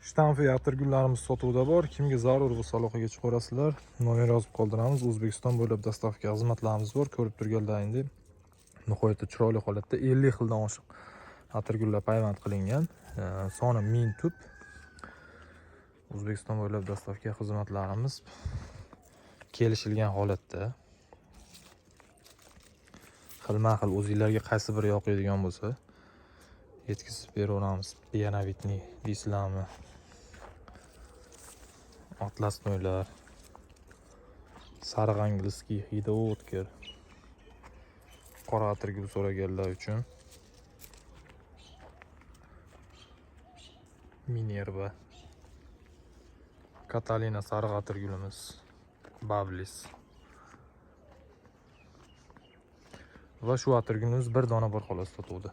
Shtamfi atirgullarimiz sotuvda bor. Kimga zarur bo'lsa, aloqaga chiqaverasizlar. Nomer yozib qoldiramiz. O'zbekiston bo'ylab доставка xizmatlarimiz bor. Ko'rib turganlaringdek, nihoyatda chiroyli holatda 50 xildan oshiq atirgullar payvand qilingan. Soni 1000 tup. O'zbekiston bo'ylab доставка xizmatlarimiz kelishilgan holatda. Xilma-xil, o'zinglarga qaysi biri yoqadigan bo'lsa, yetkazib beraveramiz. Пионовидный deysizlarmi? Атласной lar, sariq английский hidi o'tkir. Qora atirgul so'raganlar uchun Minerva. Katalina sariq atirgulimiz. Bavlis. Va shu atirgulimiz bir dona bor xolos sotuvda.